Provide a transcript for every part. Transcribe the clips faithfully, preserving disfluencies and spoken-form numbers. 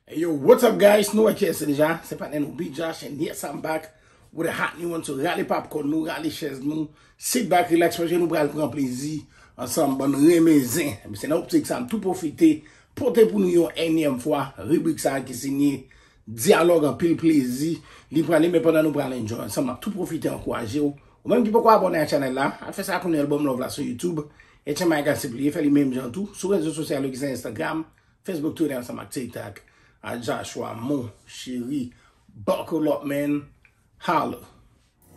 Hey yo, what's up guys? Nou wè kiyès se deja. Se patnè nou Big Josh and yes, I'm back with a hot new one. So rale popcorn nou, rale chèz nou, sit back, relax, paske nou pral pran plezi ansanm, bann renmen zen. Se nan optik sa, m tou pwofite pote pou nou yon ènyèm fwa ribrik sa ki sinye Dyalòg Anpil Plezi. Li prale, men pandan nou pral enjoy ansanm, m ap tou pwofite ankouraje w. Ou menm ki poko abòne ak chanèl la, al fè sa kounye a, ban m love la sou YouTube. Etchenmay ka sipliye, fè li menm jan tou sou rezo sosyal yo ki se Instagram, Facebook, Twitter ansanm ak TikTok. A Joshua, mon chéri, buckle up, man. Holla.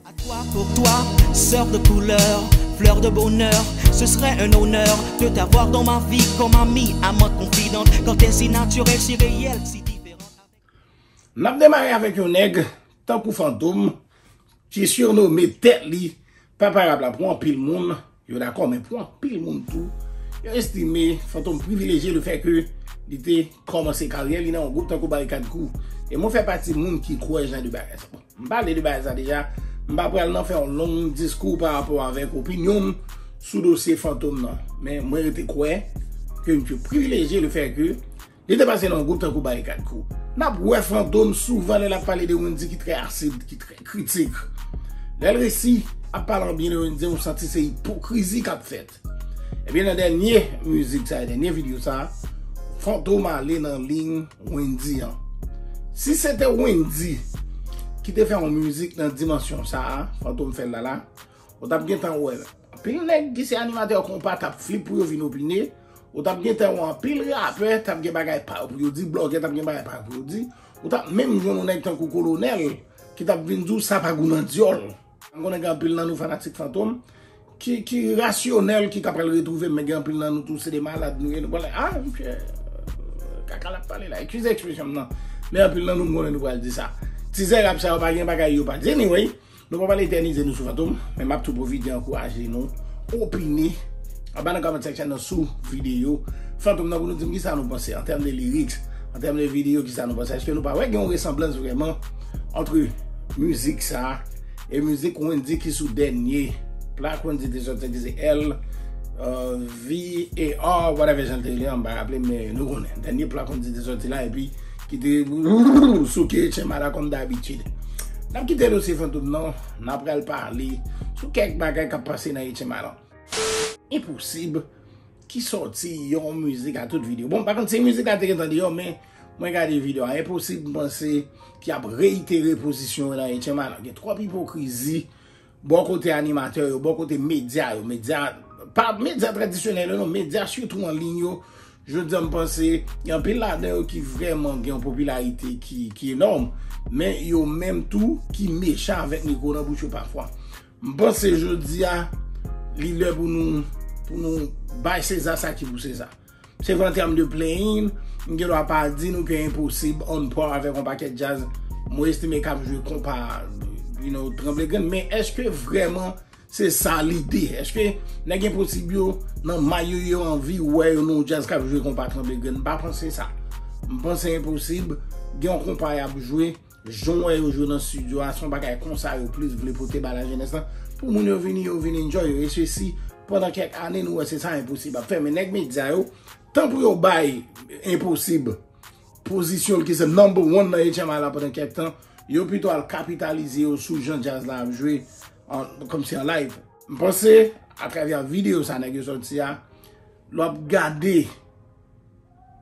À toi, pour toi, sœur de couleur, fleur de bonheur, ce serait un honneur de t'avoir dans ma vie comme amie, amante confidente, quand t'es si naturelle, si réelle, si différente. N ap demare avèk yon nèg tankou Fantom, ki sirnome tèt li Papa Rap la pou anpil moun, yo dakò, men pou anpil moun tou, yo estime Fantom privilejye lefètke li te kòmanse karyè li nan yon gwoup tankou Barikad Crew. E mwen fè pati moun ki kwè jan de bagay sa. Bon, m pale de bagay sa deja, m pa pral nan fè yon long diskou pa rapò avèk opinyon m sou dosye Fantom nan. Men mwen rete kwè ke misye privilejye lefètke li te pase nan yon gwoup tankou Barikad Crew. N ap wè Fantom souvan lè l ap pale de Wendyy ki trè asid, ki trè kritik. Lè l resi ap pale an byen de Wendyy, ou santi se ipokrizi k ap fèt. Ebyen, nan dènye mizik sa, dènye videyo sa, Fantom ale nan liy Wendyy an. Si se te Wendyy ki te fè yon mizik nan dimansyon sa a, Fantom fè l la la, ou t ap gentan wè anpil nèg ki se animatè konpa t ap flip pou yo vin opine. Ou t ap gentan wè anpil rapè t ap gen bagay pa yo pou yo di, blogè t ap gen bagay pa yo pou yo di. Ou t ap menm jwenn yon nèg tankou Kolonèl ki t ap vin di w sa pa gou nan dyòl. M konnen gen anpil nan nou fanatik Fantom ki, ki rasyonèl, ki ka pral retwouve m, men gen anpil nan nou tou se de malad nou ye. Nou pral, ah, misye, kaka l ap pale la. Eskize ekspresyon m nan. Men anpil nan nou, m konnen nou pral di sa. Tizè rap sa yo pa gen bagay yo pa di. Anyway, nou pa pral etènize nou sou Fantom, men m ap tou pwofite ankouraje nou opine anba nan comment section nan sou videyo Fantom nan pou nou di m kisa nou panse an tèm de lyrics, an tèm de videyo, kisa nou panse. Èske nou pa wè gen yon resanblans vrèman antre mizik sa e mizik Wendyy ki sou dènye plak Wendyy te sòti ki se L, euh, V A R, whatever jan l te rele an, m pa raple m, men nou konnen. Dènye plak Wendyy te sòti la, epi ki te souke Etchenmay la kòm dabitid. N ap kite dosye Fantom nan, n ap pral pale sou kèk bagay k ap pase nan Etchenmay la. Enposib ki sòti yon mizik a tout videyo. Bon, m pa konn si mizik la te gentan deyò, men mwen gade videyo a, Enposib, m panse ki ap reitere pozisyon yo nan Etchenmay la. Gen twòp ipokrizi bò kote animatè yo, bò kote medya yo, medya, pa medya tradisyonèl yo non, medya sitou an liy yo. Jodi a, m panse gen anpil ladan yo ki vrèman gen yon popilarite ki, ki enòm, men yo menm tou ki mechan avèk mikwo nan bouch yo pafwa. M panse jodi a, li lè pou nou, pou nou bay Seza sa ki pou Seza. Se vre an tèm de playing, m gen dwa pa di nou ke Enposib on par avèk yon pakèt djaz mwen estime k ap jwe konpa, you know, tranble grenn, men èske vrèman se sa lide? Èske nèg Enposib yo nan may yo, yo anvi wè yo nan yon djaz k ap jwe konpa tranble grenn? M pa panse sa. M panse Enposib gen yon konpa y ap jwe, jan w wè yo jwe nan estidyo a, se yon bagay konsa yo plis vle pote ba lajenès lan, pou moun yo vini, yo vin enjoy yo. E sesi, pandan kèk ane, nou wè se sa Enposib ap fè. Men nèg medya yo, tan pou yo bay Enposib pozisyon l ki se number one nan Etchenmay la pandan kèk tan, yo pito al kapitalize yo sou jan djaz la ap jwe, an, kòmsi an live. M panse, atravè videyo sa nèg yo sòti a, lè w ap gade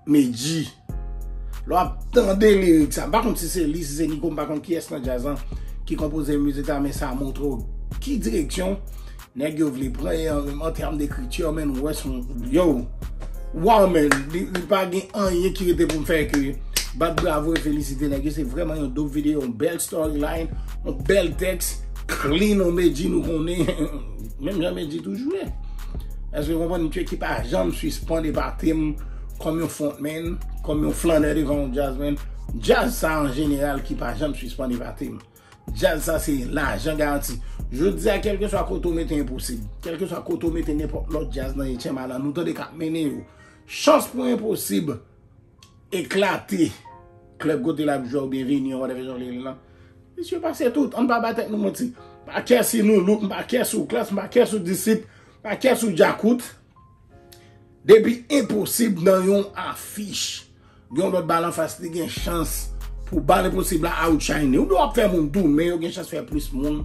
Medjy, lè w ap tande lirik sa, m pa konn si se li, si se Nico, m pa konn kiyès nan djaz lan ki konpoze mizik la, men sa montre w ki direksyon nèg yo vle pran e an, an tèm de ekriti, men ou wè se yon, yo, wow, man, li, li pa gen anyen ki rete pou m fè ke bat bravo e felisite nèg yo. Se vrèman yon dope videyo, yon bèl storyline, yon bèl tèks, clean, yon Medjy nou konnen, menm jan Medjy toujou ye. Èske w konprann? Misye ki pa janm sispann epate m kòm yon frontman, kòm yon flannè devan yon djaz, man. Djaz sa an jeneral ki pa janm sispann epate m. Djaz sa se lajan garanti. Jodi a, kèlkeswa kote w mete Enposib, kèlkeswa kote w mete nenpòt lòt djaz nan Etchenmay la, nou tande k ap mennen yo. Chans pou Enposib eklate klèb kote l ap jwe oubyen veni an, whatever jan w vle rele l lan. Misye pase tout. Ann pa bay tèt nou manti. M pa kè si Nou Look, m pa kè si Klass, m pa kè si Disip, m pa kè si Djakout. Depi Enposib nan yon afich, Gen yon lòt ba l anfas li gen chans pou ba l enposib la outshine. Ou dwe ap fè moun tou, men yo gen chans fè plis moun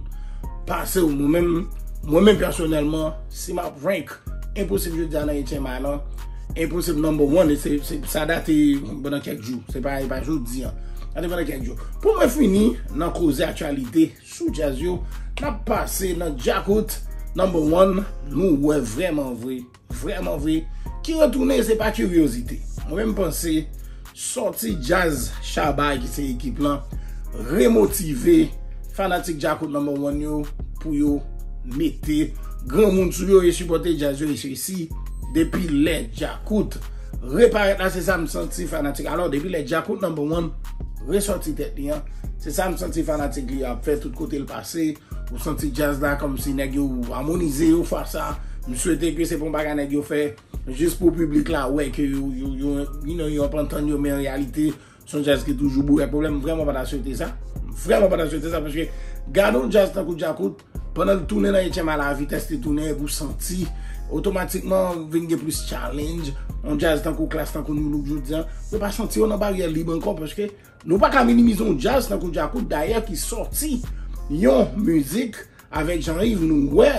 pase w. Mwen menm, mwen menm pèsonèlman, si m ap rank enposib jodi a nan H M I lan, enposib number one, e se, se, sa date pandan kèk jou. Se pa, e pa jodi an. Sa date pandan kèk jou. Pou mwen fini nan koze aktyalite sou djaz yo, n ap pase nan Djakout number one, nou wè vrèman vre, vrèman vre, ki retounen, se pa kiryozite. Mwen menm panse sòti djaz Shabba ki se ekip lan remotive fanatik Djakout number one yo pou yo mete granmoun sou yo e sipòte djaz yo e sesi depi lè Djakout reparèt la, se sa m santi fanatik. Alò, depi lè Djakout number one resòti tèt li an, se sa m santi fanatik li ap fè tout kote l pase. Ou santi djaz la kòmsi nèg yo amonize yo fwa sa. M swete ke se pa yon bagay nèg yo fè jis pou piblik la wè ke yo, yo, yo, you know, yo ap antann yo, men an reyalite, se yon djaz ki toujou boure ak pwoblèm. Vrèman pa ta swete sa. Vrèman pa ta swete sa, paske gade yon djaz tankou Djakout, pandan l tounen nan H M I la, vitès li tounen, epi ou santi otomatikman vin gen plis challenge. Yon djaz tankou Klass, tankou Nu Look jodi an, yo pa santi yo nan baryè lib ankò, paske nou pa ka minimize yon djaz tankou Djakout, dayè ki sòti yon mizik avèk Jean Yves, nou wè,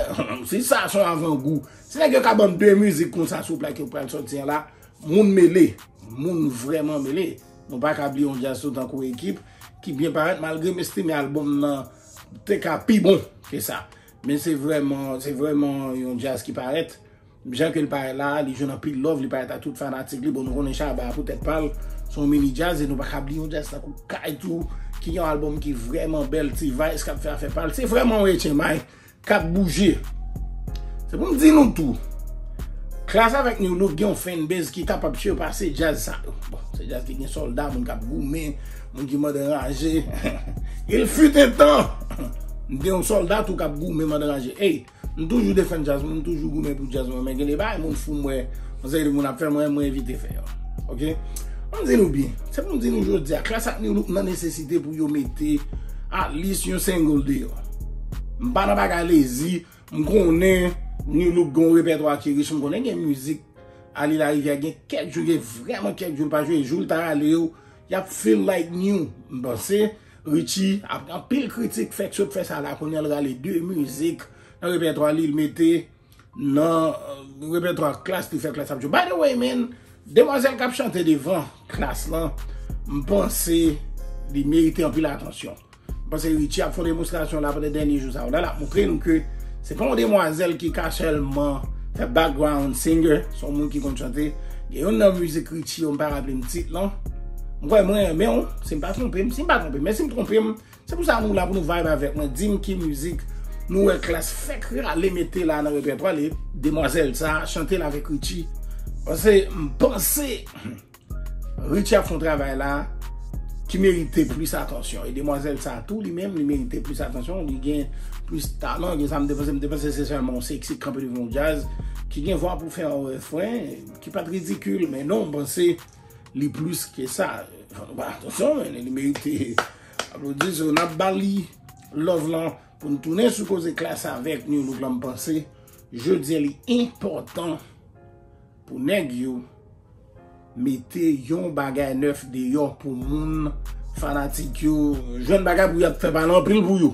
se sa, se yon avangou. Si nèg yo ka ban m de mizik konsa sou plak yo pral sòti an la, moun mele, moun vrèman mele. Nou pa ka bliye yon djaz tou tankou Ekip, ki byen parèt, malgre m estime albòm nan te ka pi bon ke sa. Men se vrèman, se vrèman yon djaz ki parèt. Jan ke l parèt la, li jwenn anpil love, li parèt a tout fanatik li. Bon, nou konnen Shabba poutèt pa l, se yon mini djaz, e nou pa ka bliye yon djaz tankou Kay tou, ki gen yon albòm ki vrèman bèl, T-Vice k ap fè afè pa l. Se vrèman yon H M I k ap bouje. Se pou m di nou tou, Klass avèk Nu Look gen yon fanbase ki kapab sipase djaz sa yo. Bon, se djaz ki gen sòlda, moun k ap goumen, moun ki mande ranje. Il fut un temps, gen yon sòlda tou k ap goumen, mande ranje. Ey, m toujou defann djaz mwen, m toujou goumen pou djaz mwen, men gen de bagay moun fou m wè yon seri de moun ap fè, mwen, mwen evite fè yo. Oke? Ann di nou byen, se pou m di nou jodi a, Klass ak Nu Look nan nesesite pou yo mete at least yon single deyò. M pa nan bagay lezi, m konnen Nu Look gen yon repètwa ki rich, m konnen gen mizik a Lil Larivière, gen kèk jou, gen vrèman kèk jou l pa jwe, jou l ta rale yo, y ap feel like new. M panse Richie ap gen anpil kritik, fèk sot fè sa la, kounye a l rale de mizik nan repètwa li, l mete nan, euh, repètwa Klass, li fè Klass ap jwe. By the way, man, demwazèl k ap chante devan Klass lan, m panse li merite anpil atansyon. M panse Richie ap fè yon demonstrasyon la pandan dènye jou sa yo la, l ap montre nou ke se pa yon demwazèl ki ka sèlman fè background singer, se yon moun ki konn chante. Gen youn nan mizik Richie yo, m pa raple m tit lan. M kwè mwen renmen w, si m pa twonpe m, si m pa twonpe m, men si m twonpe m, se pou sa nou la pou nou vibe avèk mwen. Di m ki mizik nou wè Klass fèk rale mete la nan repètwa li, demwazèl sa chante l avèk Richie. Paske m panse Richie ap fè yon travay la ki merite plis atansyon. E demwazèl sa tou, li menm, li merite plis atansyon. Li gen plis talan, gen sa m te panse, m te panse se sèlman yon sexy k kanpe devan yon djaz, ki gen vwa pou fè yon refren, ki pa t ridikil, men non, m panse li plis ke sa. Fò nou ba l atansyon, men li merite aplodi. So, n ap ba li love lan pou n tounen sou koze Klass avèk Nu Look lan, m panse jodi a li enpòtan pou nèg yo mete yon bagay nèf deyò pou moun, fanatik yo jwenn bagay pou y ap fè pale anpil pou yo.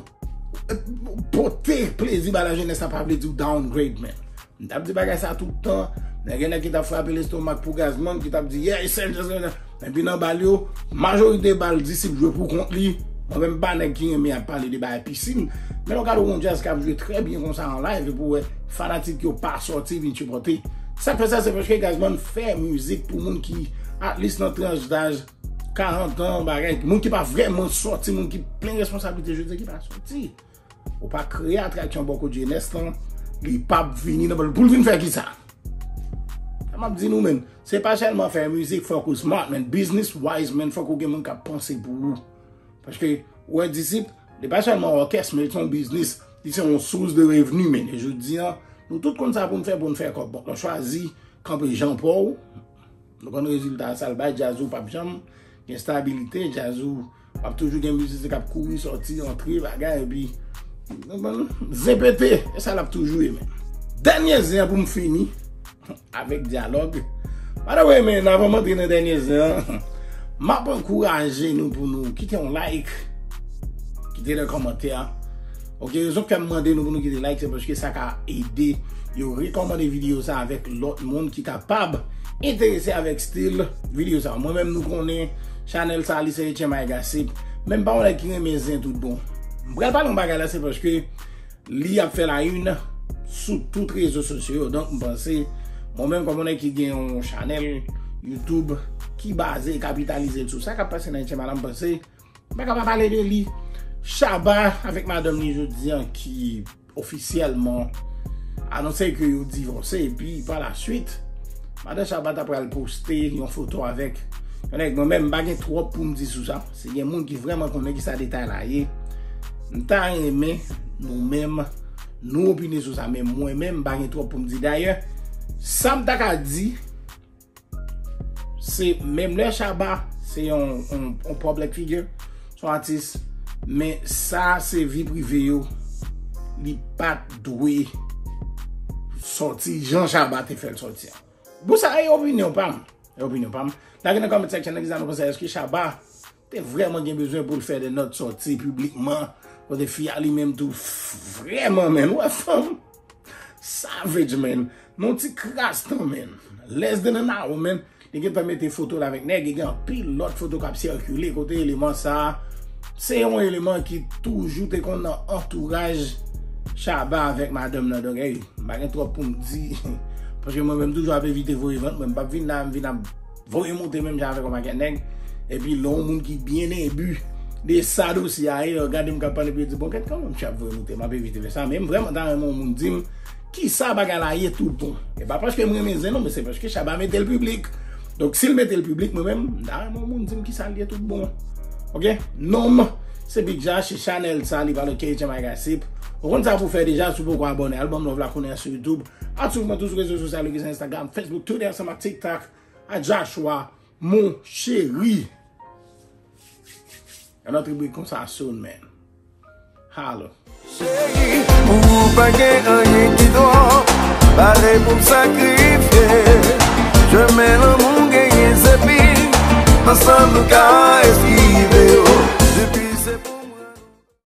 Pote plezi ba lajenès la pa vle di w downgrade, man. M t ap di bagay sa tout tan. Nèg, gen nèg ki t ap frape lestomak pou Gazman, ki t ap di, yeah, sèl, sèl, sèl. Epi nan bal yo, majorite bal Disip jwe pou kont li. Mwen menm pa nèg ki renmen ap pale de bagay pisin. Men lè w gade yon djaz k ap jwe trè byen konsa an live, epi w wè fanatik yo pa sòti vin sipòte. Sa k fè sa, se paske Gazman fè mizik pou moun ki, at least nan tranch daj karant an, bagay, moun ki pa vrèman sòti, moun ki plen responsablite, je veux dire, ki pa sòti. Ou pa kreye atraksyon bò kot jenès lan, li p ap vini nan bal pou l vin fè kisa? Sa m ap di nou, men, se pa sèlman fè mizik, fòk ou smart, men, business wise, men, fòk ou gen moun k ap panse pou ou. Paske, ou wè Disip, li pa sèlman òkès, men li se yon biznis, li se yon sous de revni, men. E jodi a, nou tout konn sa pou n fè, pou n fè kòb. Bon, nou chwazi kanpe jan pa w, nou konn rezilta sa l bay, djaz ou p ap janm gen stabilite, djaz ou p ap toujou gen mizisyen k ap kouri, sòti, antre, bagay, epi, nou konn zen pete, e sa l ap toujou ye, men. Dènye zen an pou m fini avèk dyalòg. By the way, men, avan m antre nan dènye zen an, M ap ankouraje nou pou nou kite yon like, kite yon kòmantè. Ok, rezon k fè m mande nou pou nou kite like, se paske sa ka ede yo rekòmande videyo sa avèk lòt moun ki kapab enterese avèk stil videyo sa. Mwen menm, nou konnen chanèl sa, li se H M I Gossip. Men m pa yon nèg ki renmen zen tout bon. M pral pale yon bagay la, se paske li ap fè la une sou tout rezo sosyo yo. Donk, m panse, mwen menm, kòm yon nèg ki gen yon chanèl YouTube ki baze e kapitalize sou sa k ap pase nan H M I la, m panse m pa kapab pale de li. Shabba avèk madanm li jodi an ki ofisyèlman anonse ke yo divòse, epi pa la swit, madan Shabba ta pral poste yon foto avèk yon nèg. Mwen menm, m pa gen twòp pou m di sou sa. Si gen moun ki vrèman konnen ki sa detay la ye, m ta renmen nou menm, nou opine sou sa. Men mwen menm, m pa gen twòp pou m di. Dayè, sa m ta ka di, se menm lè Shabba se yon, yon, yon public figure, se yon atis, men sa se vi prive yo, li pa t dwe sòti jan Shabba te fè l sòti an. Bon, sa e opinyon pa m. E opinyon pa m. Lage nan comment section nan kisa nou panse, èske Shabba te vrèman gen bezwen pou l fè de nòt sòti piblikman, kote fi a li menm tou vrèman, men, wè fanm savage, man. Non, ti kras tan, man. Less than an hour, man. Li gentan mete foto l avèk nèg, e gen anpil lòt foto k ap sikile kote eleman sa a. Se yon eleman ki toujou te konn nan antouraj Shabba avèk madanm nan. Donk, hey, m pa gen twòp pou m di. Paske mwen menm toujou ap evite voye vant mwen. M p ap vin la, m vin ap voye moute menm jan avèk yon pakèt nèg. Epi lè yon moun ki byen enbi de sa dosye a ye, gade m k ap pale, epi yo di, bon, kèt kòman misye ap voye moute, m ap evite fè sa. Men m vrèman ta renmen yon moun di m kisa bagay la ye tout bon. E pa paske m renmen zen non, men se paske Shabba mete l piblik. Donk, si l mete l piblik, mwen menm, m ta renmen yon moun di m kisa l ye tout bon. Ok? Non m se Big Jah, se chanèl sa, li pale K H M I Gossip. Ou konn sa pou fè deja, si w poko abòne, al ban m love la kounye a sou YouTube. Al swiv mwen tou sou rezo sosyal yo ki se Instagram, Facebook, Twitter, ansanm ak TikTok, a Joshua, mon chéri. Yon lòt ribrik konsa soon, man. Holla. Cheri, pou ou pa gen anyen ki twòp, pare pou m sakrifye. Chemen lanmou genyen se pi, ansanm nou ka eskive yo.